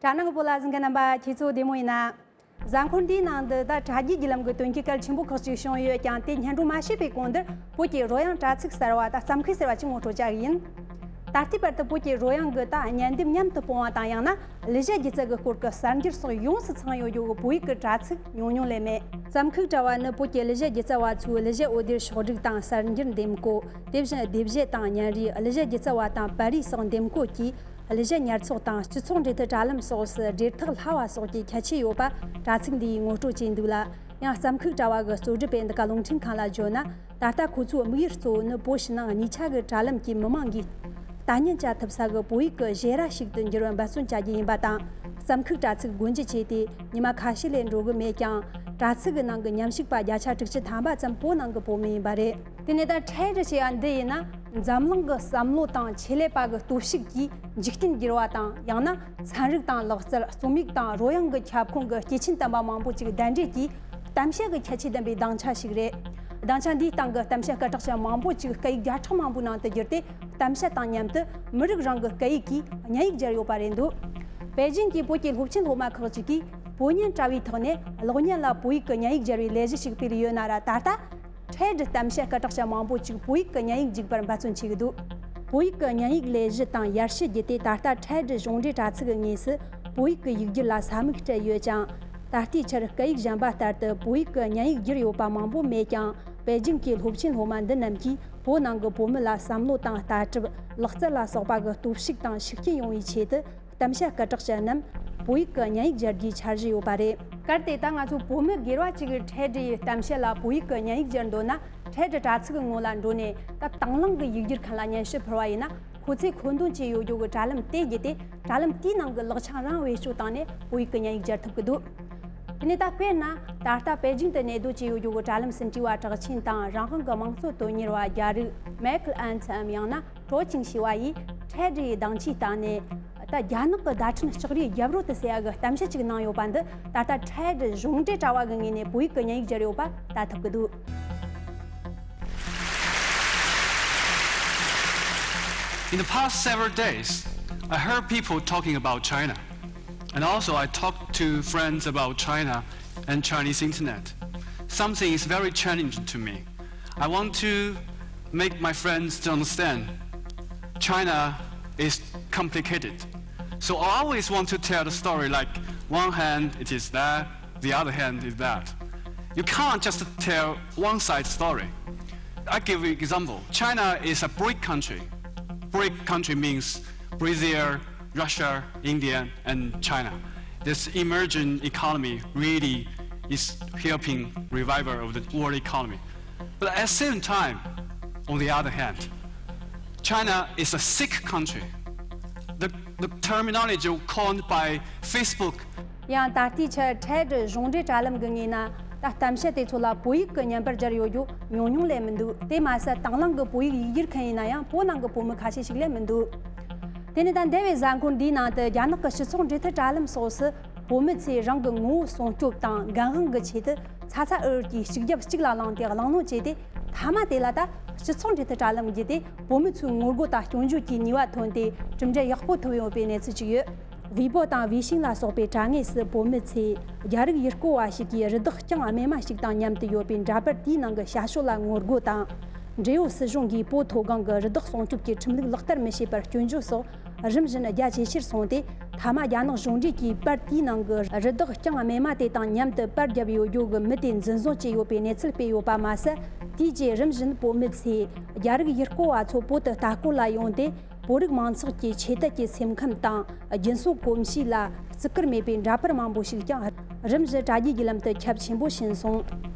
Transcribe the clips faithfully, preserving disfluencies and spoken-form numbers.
དྲ་ནང་གི་བོད་ལ་གཟིགས་མཁན་རྣམ་པ། ཁྱེད་ཚོ་བདེ་མོ་ཡིན་ན། གཟའ་འཁོར་འདིའི་ནང་དུ་ད་དྲ་རྒྱའི་བརྒྱུད་ལམ་གྱི་དོན་རྐྱེན་གལ་ཆེན་པོ་ཁག་ཅིག་བྱུང་ཡོད་ཀྱང་། དེ་སྙན་སྒྲོན་མ་བྱས་པའི་གོང་དུ་བོད་ཀྱི་རོལ་དབྱངས་དྲ་ཚིགས་གསར་བ་དང་རྩོམ་མཁན་ཟེར་བ་ཅིག་ངོ་སྤྲོད་བྱ་གི་ཡིན། ད་ལྟའི་བར་དུ་བོད་ཀྱི་རོལ་དབྱངས་ཀྱི་ད་སྙན་འདེབས་མཉམ་དུ་སྤུངས་པ་དང་། ཡང་ན་གླུ་གཞས་སྒྱུ་རྩལ་གྱི་སྐོར་གྱི་གསར་འགྱུར་སོགས་ཡོངས་སུ་ཚང་ཡོད་རྒྱུ་གི་བོད་ཡིག་གི་དྲ་ཚིགས་ཉུང་ཉུང་ལས་མེད། རྩོམ་ཁུག་དྲ་བ་ནི་བོད་ཀྱི་གླུ་གཞས་སྒྱུ་རྩལ་བ་ཚོའི་གླུ་གཞས་འོད་སྡེར་ཕྱོགས་སྒྲིག་དང་གསར་འགྱུར་འདེམས་བསྐོ། དེ་བཞིན་ལྡེབས་གཞས་དང་བརྙན་རིས། གླུ་གཞས་སྒྱུ་རྩལ་བ་དང་པར་རིས་སོགས་འདེམས་བསྐོ་བཅས། གླུ་གཞས་ཉར་ཚགས་དང་སྤྱི་ཚོགས་འབྲེལ་མཐུད་དྲ་ལམ་སོགས་སུ་སྦྲེལ་ཐག་སླ་བ་སོགས་ཀྱི་ཁྱད་ཆོས་ཡོད་པ་དྲ་ཚིགས་འདིས་ངོ་སྤྲོད་བྱས་འདུག་ལ། ཡང་རྩོམ་ཁུག་དྲ་བ་གི་གཙོ་སྒྲུབ་པས་འདི་ག་རླུང་འཕྲིན་ཁང་ལ་བརྗོད་ན། ད་ལྟ་ཁོ་ཚོའི་དམིགས་ཡུལ་གཙོ་བོ་ནི་བོད་ཕྱི་ནང་གཉིས་ཆ་གི་དྲ་ལམ་གྱི་མི་མང་གིས་ལྟ་ཉན་བྱ་ཐུབ་ས་གི་བོད་ཡིག་གི་གཞས་ར་ཞིག་ཏུ་འགྱུར་བར་འབད་བརྩོན་བྱ་རྒྱུ་ཡིན་པ་དང་། རྩོམ་ཁུག་དྲ་ཚིགས་སྒོ་འབྱེད་བྱས་ཏེ་ཉི་མ་ཁ་ཤས་ལས་འགྲོ་གི་མེད་ཀྱང་། དྲ་ཚིགས་ཀྱི་ནང་གི་མཉམ་ཞུགས་པ་བརྒྱ་ཆ་དྲུག་ཅུ་ཐམ་པ་ཙམ་བོད་ནང་གི་བོད་མི་ཡིན་པ་རེད། དེ་ནས་ད་ཊེཌ་ཞེས་པ་འདི་ཡིན་ན། འཛམ་གླིང་གི་བསམ་བློ་དང་ཆེད་ལས་པ་གི་སྟོབས་ཤུགས་ཀྱིས་འཇིག་རྟེན་བསྒྱུར་བ་དང་། ཡང་ན་ཚན་རིག་དང་ལག་རྩལ། རྩོམ་ཡིག་དང་རོལ་དབྱངས་ཀྱི་ཁྱབ་ཁོངས་ཀྱི་སྐྱེས་ཆེན་དམ་པ་མང་པོ་ཅིག་གདན་འདྲེན་གྱིས་གཏམ་བཤད་ཀྱི་ཁྱད་ཆོས་ལྡན་པའི་སྡིངས་ཆ་ཞིག་རེད། སྡིངས་ཆ་འདིའི་སྟེང་གི་གཏམ་བཤད་སྐད་གྲགས་ཅན་མང་པོ་ཅིག་སྐད་ཡིག་བརྒྱ་ཕྲག་མང་པོའི་ནང་དུ་བསྒྱུར་ཏེ། གཏམ་བཤད་དང་མཉམ་དུ་མི་རིགས་རང་གི་སྐད་ཡིག་གིས་བརྙན་ཡིག་སྦྱར་ཡོད་པ་རེད་འདུག་པེ་ཅིང་གི་བོད་ཀྱི་སློབ་ཆེན་སློབ་མ་ཁག་ཅིག་གིས་བོད་བརྙན་དྲ་བའི་ཐོག་ནས་གློག་བརྙན་ལ་བོད་ཡིག་གི་བརྙན་ཡིག་སྦྱར་བའི་ལས་གཞི་ཞིག་སྤེལ་ཡོད་ན་ར། ད་ལྟ་ཊེཌ་གཏམ་བཤད་སྐད་གྲགས་ཅན་མང་པོ་ཅིག་བོད་ཡིག་གི་བརྙན་ཡིག་འཇུག་པར་འབད་བརྩོན་བྱེད་ཀྱི་འདུག་བོད་ཡིག་གི་བརྙན་ཡིག་ལས་གཞི་དང་ཡར་ཞུ་བརྒྱུད་དེ། ད་ལྟ་ཊེཌ་གཞུང་འབྲེལ་དྲ་ཚིགས་ཀྱི་ངོས་སུ་བོད་ཡིག་གི་ཡིག་སྒྱུར་ལ་ས་མིག་སྤྲད་ཡོད་ཀྱང་། ད་ལྟའི་ཆར་སྐད་ཡིག་གཞན་པ་ལྟར་དུ་བོད་ཡིག་གི་བརྙན་ཡིག་བསྒྱུར་ཡོད་པ་མང་པོ་མེད་ཀྱང་། པེ་ཅིང་གི་སློབ་ཆེན་སློབ་མ་འདི་རྣམས་ཀྱིས་བོད་ནང་གི་བོད་མི་ལ་བསམ་བློ་དང་ལྟ་གྲུབ། ལག་རྩལ་ལ་སོགས་པ་གི་སྟོབས་ཤུགས་དང་ཤུགས་རྐྱེན་ཡོང་བའི་ཆེད་དུ། གཏམ་བཤད་སྐད་གྲགས་ཅན་རྣམས་བོད་ཡིག་གི་བརྙན་ཡིག་སྦྱར་རྒྱུའི་འཆར་གཞི་ཡོད་པ་རེད། གལ་ཏེ་ད་ང་ཚོ་བོད་མི་སྒེར་བ་གཅིག་གིས་ཊེཌ་ཡི་གཏམ་བཤད་ལ་བོད་ཡིག་གི་བརྙན་ཡིག་སྦྱར་འདོད་ན། ཊེཌ་དྲ་ཚིགས་ཀྱི་ངོས་ལ་འགྲོ་ནས། ད་དང་བླངས་ཀྱི་ཡིག་སྒྱུར་མཁན་ལ་སྙན་ཞུ་ཕུལ་བ་ཡིན་ན། ཁོ་ཚོས་མཁོ་འདོན་བྱས་ཡོད་རྒྱུ་གི་དྲ་ལམ་དེ་བརྒྱུད་དེ། དྲ་ལམ་དེའི་ནང་གི་ལག་ཆ་རང་བེད་སྤྱོད་བཏང་ནས་བོད་ཡིག་གི་བརྙན་ཡིག་སྦྱར་ཐུབ་ཀྱི་འདུག་དེ་ནས་ད་དཔེར་ན། ད་ལྟ་པེ་ཅིང་དུ་གནས་སྡོད་བྱས་ཡོད་རྒྱུ་གི་དྲ་ལམ་ཟིན་བྲིས་པ་གྲགས་ཆེན་དང་། རང་དབང་གི་དམངས་གཙོ་དོན་གཉེར་བ་རྒྱ་རིགས་མའེ་ཁལ་ཨན་ཐི་འམ་ཡང་ན་ཀྲོ་ཅིང་ཞེས་པ་ཡིས་ཊེཌ་ཡི་སྡིངས་ཆའི་སྟེང་ནས། ད་རྒྱ་ནག་གི་བརྡ་འཕྲིན་ལྕགས་རིའི་རྒྱབ་རོལ་དུ་ཟེར་ཡ་གི་གཏམ་བཤད་ཅིག་གནང་ཡོད་པ་འདི། ད་ལྟ་ཊེཌ་གཞུང་འབྲེལ་དྲ་བ་གི་ངོས་ནས་བོད་ཡིག་གི་བརྙན་ཡིག་སྦྱར་ཡོད་པ་ལྟ་ཐུབ་ཀྱི་འདུག In the past several days, I heard people talking about China, and also I talked to friends about China and Chinese internet. Something is very challenging to me. I want to make my friends to understand China is complicated. So I always want to tell the story like one hand it is that, the other hand is that. You can't just tell one side story. I give you example. China is a BRIC country. BRIC country means Brazil, Russia, India, and China. This emerging economy really is helping revival of the world economy. But at the same time, on the other hand, China is a sick country. The, the terminology coined by Facebook. ཡང་ད་ལྟའི་ཆར་ཊེཌ་གཞུང་འབྲེལ་དྲ་ལམ་གྱི་ངོས་ན། ད་གཏམ་བཤད་དེ་ཚོ་ལ་བོད་ཡིག་གི་བརྙན་པར་སྦྱར་ཡོད་རྒྱུ་ཉུང་ཉུང་ལས་མི་འདུག་དེ་མ་ཟད་དང་བླངས་ཀྱི་བོད་ཡིག་ཡིག་སྒྱུར་མཁན་ཡིན་ན་ཡང་བོད་ནང་གི་བོད་མི་ཁ་ཤས་ཤིག་ལས་མི་འདུག་དེ་ནས་ད་འདས་པའི་གཟའ་འཁོར་འདིའི་ནང་དུ་རྒྱ་ནག་གི་སྤྱི་ཚོགས་འབྲེལ་མཐུད་དྲ་ལམ་སོགས་སུ་བོད་མི་ཚོས་རང་གི་ངོ་བོ་སྲུང་སྐྱོབ་དང་འགན་དབང་གི་ཆེད་དུ་ཚ་ཚ་འུར་འུར་གྱིས་གཅིག་རྒྱབ་གཅིག་ལ་ལངས་ཏེ་གླེང་སློང་བྱས་ཏེ། མཐའ་མ་དེ་ལ་ད་སྤྱི་ཚོགས་འབྲེལ་མཐུད་དྲ་ལམ་བརྒྱུད་དེ་བོད་མི་ཚོའི་ངོ་རྒོལ་དང་སྐྱོན་བརྗོད་ཀྱི་ནུས་པ་ཐོན་ཏེ་གྲུབ་འབྲས་ཡག་པོ་ཐོབ་ཡོད་པའི་གནས་ཚུལ་ཅིག་ཡོད། ཝི་པོ་དང་ཝི་ཤིང་ལ་སོགས་པའི་དྲ་ངོས་སུ་བོད་མི་ཚོས་རྒྱ་རིགས་ཡུལ་སྐོར་བ་ཞིག་གིས་རི་དྭགས་རྐྱང་རྨས་མ་ཞིག་དང་མཉམ་དུ་ཡོད་པའི་འདྲ་པར་དེའི་ནང་གི་བྱ་སྤྱོད་ལ་ངོ་རྒོལ་དང་། འབྲེལ་ཡོད་སྲིད་གཞུང་གིས་བོད་མཐོ་སྒང་གི་རི་དྭགས་སྲུང་སྐྱོབ་ཀྱི་ཁྲིམས་ལུགས་ལག་བསྟར་མི་བྱེད་པར་སྐྱོན་བརྗོད་སོགས་རིམ་བཞིན་རྒྱ་ཇེ་ཆེར་སོང་སྟེ། མཐའ་མ་རྒྱ་ནག་གཞུང་འབྲེལ་གྱིས་པར་དེའི་ནང་གི་རི་དྭགས་རྐྱང་རྨས་མ་དེ་དང་མཉམ་དུ་པར་བརྒྱབ་ཡོད་རྒྱུ་གི་མི་དེ་འཛིན་བཟུང་བྱས་ཡོད་པའི་གནས་ཚུལ་སྤེལ་ཡོད་པ་མ་ཟད། དེའི་རྗེས་རིམ་བཞིན་བོད་མི་ཚོས་རྒྱ་རིགས་ཡུལ་སྐོར་བ་ཚོ་བོད་དུ་ལྟ་སྐོར་ལ་ཡོང་སྟེ། བོད་རིགས་མང་ཚོགས་ཀྱི་ཆོས་དད་ཀྱི་སེམས་ཁམས་དང་རྒྱུན་སྲུང་གོམས་གཤིས་ལ་བརྩི་བཀུར་མེད་པའི་འདྲ་པར་མང་པོ་ཞིག་ཀྱང་རིམ་བཞིན་དྲ་རྒྱའི་བརྒྱུད་ལམ་དུ་ཁྱབ་ཆེན་པོ་ཕྱིན་སོང་།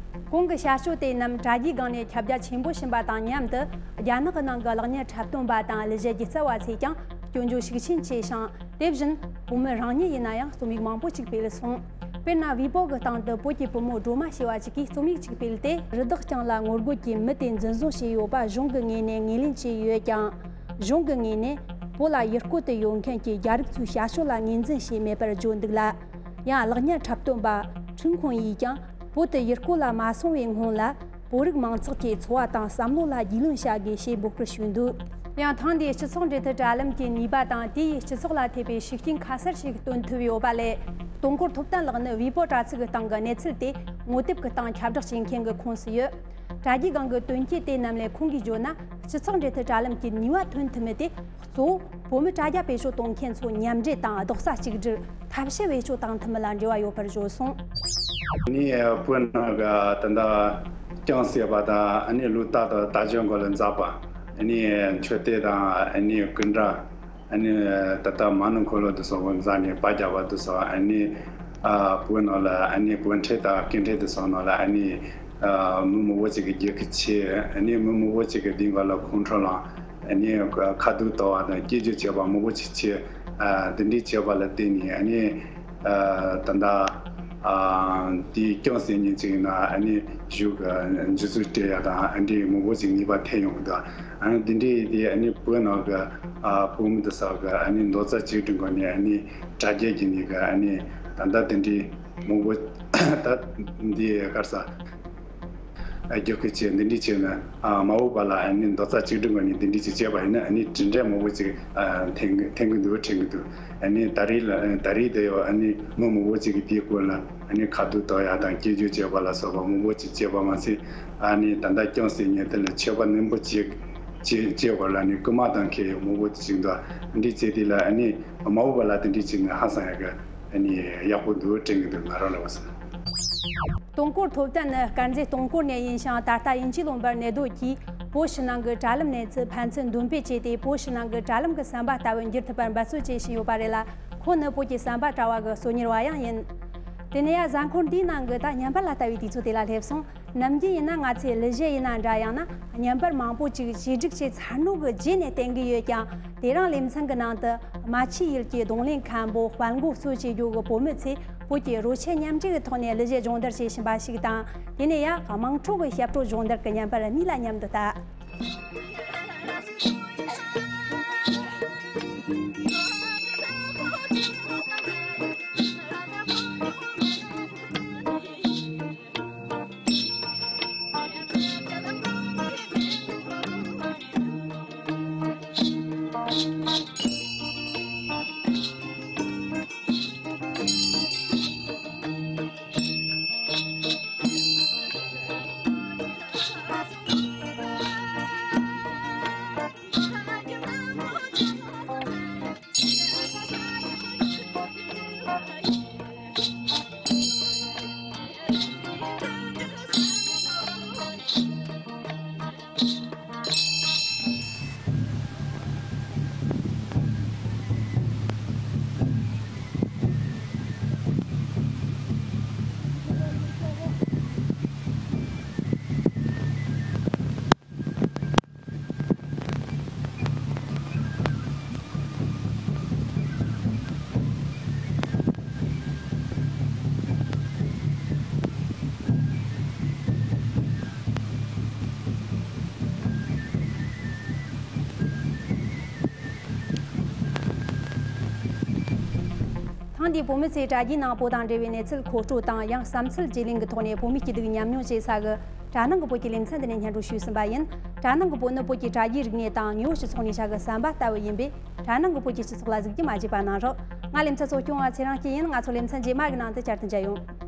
གོང་གི་བྱ་སྤྱོད་དེ་རྣམས་དྲ་རྒྱའི་སྒང་ནས་ཁྱབ་རྒྱ་ཆེན་པོ་ཕྱིན་པ་དང་མཉམ་དུ། རྒྱ་ནག་གི་ནང་གི་གློག་བརྙན་འཁྲབ་སྟོན་པ་དང་གླུ་གཞས་སྒྱུ་རྩལ་བ་ཚོས་ཀྱང་སྐྱོན་བརྗོད་ཤུགས་ཆེན་བྱས་ཤིང་། དེ་བཞིན་བོད་མི་རང་ཉིད་ཡིན་ན་ཡང་རྩོམ་ཡིག་མང་པོ་ཞིག་སྤེལ་སོང་། དཔེར་ན། ཝི་པོ་གི་སྟེང་དུ་བོད་ཀྱི་བུ་མོ་སྒྲོལ་མ་ཞེས་པ་ཞིག་གིས་རྩོམ་ཡིག་ཅིག་སྤེལ་ཏེ། རི་དྭགས་རྐྱང་ལ་ངོ་རྒོལ་གྱི་མི་དེ་འཛིན་བཟུང་བྱས་ཡོད་པ་གཞུང་གི་ངོས་ནས་ངོས་ལེན་བྱས་ཡོད་ཀྱང་། གཞུང་གི་ངོས་ནས་བོད་ལ་ཡུལ་སྐོར་དུ་ཡོང་མཁན་གྱི་རྒྱ་རིགས་ཚོའི་བྱ་སྤྱོད་ལ་ངོས་འཛིན་བྱས་མེད་པར་བརྗོད་འདུག་ལ། ཡང་གློག་བརྙན་འཁྲབ་སྟོན་པ་ཁྲུན་ཁུང་ཡིས་ཀྱང་བོད་དུ་ཡུལ་སྐོར་ལ་མ་སོང་བའི་སྔོན་ལ། བོད་རིགས་མང་ཚོགས་ཀྱི་འཚོ་བ་དང་བསམ་བློ་ལ་རྒྱུས་ལོན་བྱ་དགོས་ཞེས་འབོད་སྐུལ་ཞུས་འདུག་ཡང་ཐེངས་འདིའི་སྤྱི་ཚོགས་འབྲེལ་མཐུད་དྲ་ལམ་གྱི་ནུས་པ་དང་དེ་ཡིས་སྤྱི་ཚོགས་ལ་ཐེབས་པའི་ཤུགས་རྐྱེན་ཁ་གསལ་ཞིག་སྟོན་ཐུབ་ཡོད་པ་ལས། སྟོང་སྐོར་ཐོབ་ཐང་ལགས་ནི་ཝེ་པོ་དྲ་ཚིགས་སྟེང་གི་གནས་ཚུལ་དེ་ངོ་དེབ་ཀྱི་སྟེང་ཁྱབ་བསྒྲགས་བྱེད་མཁན་གྱི་ཁོངས་སུ་ཡོད། དྲ་རྒྱའི་སྒང་གི་དོན་རྐྱེན་དེ་རྣམས་ལས་ཁོང་གིས་བརྗོད་ན། སྤྱི་ཚོགས་འབྲེལ་མཐུད་དྲ་ལམ་གྱི་ནུས་པ་ཐོན་ཐུབ་མིན་དེ། གཙོ་བོ་བོད་མི་དྲ་རྒྱ་བེད་སྤྱོད་གཏོང་མཁན་ཚོ་མཉམ་འབྲེལ་དང་རྡོག་རྩ་གཅིག་སྒྲིལ་ཐབས་ཤེས་བེད་སྤྱོད་བཏང་ཐུབ་མིན་ལ་འབྲེལ་བ་ཡོད་པར་བརྗོད་སོང་། ནི་བོད་ནང་གི་ད་ལྟ་ཅང་ཟེར་བ་དང་ཨ་ནི་ལུགས་ལྟར་དུ་ལྟ་སྤྱོད་སྐོར་ལ་འཛེགས་པ། ཨ་ནི་མཆོད་རྟེན་དང་ཨ་ནི་སྐུ་འདྲ། ཨ་ནི་ད་ལྟ་མ་ཎི་འཁོར་ལོ་དེ་ཚོ་འཛེགས་ནས་པར་རྒྱག་པ་དེ་ཚོ། ཨ་ནི་ཨ་བོད་ནང་ལ་ཨ་ནི་དགོན་ཁྲལ་དང་སྐྱེ་ཁྲལ་དེ་ཚོ་ནང་ལ་ཨ་ནི་ཨ་མི་མང་པོ་ཅིག་གི་རྒྱུག་ཁྱི་བྱས། ཨ་ནི་མི་མང་པོ་ཅིག་གི་དེའི་སྒང་ལ་ཁོང་ཁྲོ་ལངས། ཨ་ནི་ཁ་ཐུག་ལྟ་བ་དང་སྐྱོན་བརྗོད་བྱས་པ་མང་པོ་ཅིག་བྱས། ཨ་འདི་འདྲའི་བྱས་པ་ལ་བརྟེན་ནས་ཨ་ནི་ཨ་ད་ལྟ་ཨ་དེའི་ཅང་ཟེར་མཁན་ཅིག་ཡིན་ན་ཨ་ནི་གཞུག་གི་འཇུ་རྩོད་སྤྲད་ཡ་དང་ཨ་འདྲའི་མང་པོ་ཅིག་ནུས་པ་ཐེབས་ཡོང་གི་འདུག་ཨ་ནི་འདི་འདྲའི་དེ་ཨ་ནི་བོད་ནང་གི་ཨ་བོད་མི་འདི་ཚོ་གི་ཨ་ནི་རྡོག་རྩ་གཅིག་སྒྲིལ་སྒོ་ནས་ཨ་ནི་དྲ་རྒྱ་བརྒྱུད་ནས་གི་ཨ་ནི་ད་ལྟ་འདི་འདྲའི་མང་པོ་ད་འདི་ག་རེ་ཟ། རྒྱབ་སྐྱོར་བྱས་འདི་འདྲ་བྱས་ན། ཨ་མ་འོངས་པ་ལ་ཨ་ནི་རྡོག་རྩ་གཅིག་སྒྲིལ་ངང་ནས་འདི་འདྲ་ཅིག་བྱས་པ་ཡིན་ན་ཨ་ནི་དེ་འདྲའི་མང་པོ་ཅིག་ཨ་ཐེབས་ཐེབས་ཀྱི་འདུག་དྲན་གྱི་འདུག་ཨ་ནི་ད་རེས་ལ་ད་རེས་དེ་ཡང་ཨ་ནི་མི་མང་པོ་ཅིག་གིས་དེའི་སྐོར་ལ་ཨ་ནི་ཁ་ཐུག་གཏོང་ཡ་དང་སྐྱོན་བརྗོད་བྱས་པ་ལ་སོགས་པ་མང་པོ་ཅིག་བྱས་པ་མ་ཟད། ཨ་ནི་ད་ལྟ་ཅང་ཟེར་མཁན་དེ་ལ་ཆད་པ་ནན་པོ་བྱེད་བྱེད་བྱེད་དགོས་ལ་ནི་སྐུལ་མ་བཏང་མཁན་ཡང་མང་པོ་ཅིག་འདུག་འདི་བྱས་དུས་ལ་ཨ་ནི་མ་འོངས་པ་ལ་དེ་འདྲ་ཅིག་ནི་ཧ་སང་ཡག་གི་ཨ་ནི་ཡག་པོ་འདུག་དྲན་གྱི་འདུག་ང་རང་ལ་བ་སོང་། སྟོང་སྐོར་ཐོབ་ཐང་ནི་དཀར་མཛེས་སྟོང་སྐོར་ནས་ཡིན་ཞིང་། ད་ལྟ་དབྱིན་ཇིའི་ལུང་པར་གནས་སྡོད་ཀྱིས་བོད་ཕྱི་ནང་གི་དྲ་ལམ་གནས་ཚུལ་ཕན་ཚུན་འདོན་སྤེལ་བྱས་ཏེ། བོད་ཕྱི་ནང་གི་དྲ་ལམ་གྱི་ཟམ་པ་ལྟ་བུར་འགྱུར་ཐུབ་པར་འབད་བརྩོན་བྱེད་བཞིན་ཡོད་པ་རེད་ལ། ཁོང་ནི་བོད་ཀྱི་ཟམ་པ་དྲ་བ་གི་གསོ་གཉེར་བ་ཡང་ཡིན། དེ་ནས་ཡང་གཟའ་འཁོར་འདིའི་ནང་གི་ད་བརྙན་པར་ལ་ལྟ་བའི་དུས་ཚོད་དེ་ལ་སླེབས་སོང་། ནམ་རྒྱུན་ཡིན་ན་ང་ཚོས་གླུ་གཞས་ཡིན་ན་འདྲ། ཡང་ན་བརྙན་པར་མང་པོ་ཅིག་བྱས་སྒྲིག་བྱས་ཚར་ནོ་གི་རྗེས་ནས་བསྟན་གྱི་ཡོད་ཀྱང་། དེ་རིང་ལེ་ཚན་གྱི་ནང་དུ་རྨ་ཆུའི་ཡུལ་གྱི་རྡུང་ལེན་མཁན་པོ་དཔལ་མགོན་གཙོ་བྱས་རྒྱུ་གི་བོད་མི་ཚོས་བོད་ཀྱི་རོལ་ཆ་མཉམ་འབྲེལ་གྱི་ཐོག་ནས་གླུ་གཞས་སྦྱོང་བརྡར་བྱེད་བཞིན་པ་ཞིག་དང་། དེ་ནས་ཡང་དམངས་ཁྲོད་ཀྱི་ཞབས་བྲོ་སྦྱོང་བརྡར་གྱི་བརྙན་པར་གཉིས་ལ་མཉམ་དུ་ལྟ། ཐེངས་འདིའི་བོད་མི་ཚོས་དྲ་རྒྱའི་ནང་བོད་དང་འབྲེལ་བའི་གནས་ཚུལ་མཁོ་སྤྲོད་དང་། ཡང་བསམ་ཚུལ་བརྗེ་ལེན་གྱི་ཐོག་ནས་བོད་མིའི་སྐྱིད་སྡུག་མཉམ་མྱོང་བྱེད་ས་གི་དྲ་ནང་གི་བོད་ཀྱི་ལེ་ཚན་འདི་ནས་སྙན་སྒྲོན་ཞུས་ཟིན་པ་ཡིན། དྲ་ནང་གི་བོད་ནི་བོད་ཀྱི་དྲ་རྒྱའི་རིག་གནས་དང་དངོས་པོ་སྤྱི་ཚོགས་ནུས་ཤུགས་ཀྱི་ཟམ་པ་ལྟ་བུ་ཡིན་པས། དྲ་ནང་གི་བོད་ཀྱི་སྤྱི་ཚོགས་ལ་གཟིགས་རྒྱུ་མ་བརྗེད་པ་གནང་རོགས། ང་ལེ་ཚན་གཙོ་སྐྱོང་བ་ཚེ་རིང་སྐྱིད་ཡིན། ང་ཚོ་ལེ་ཚན་རྗེས་མ་གི་ནང་དུ་བསྐྱར་དུ་མཇལ་ཡོང་།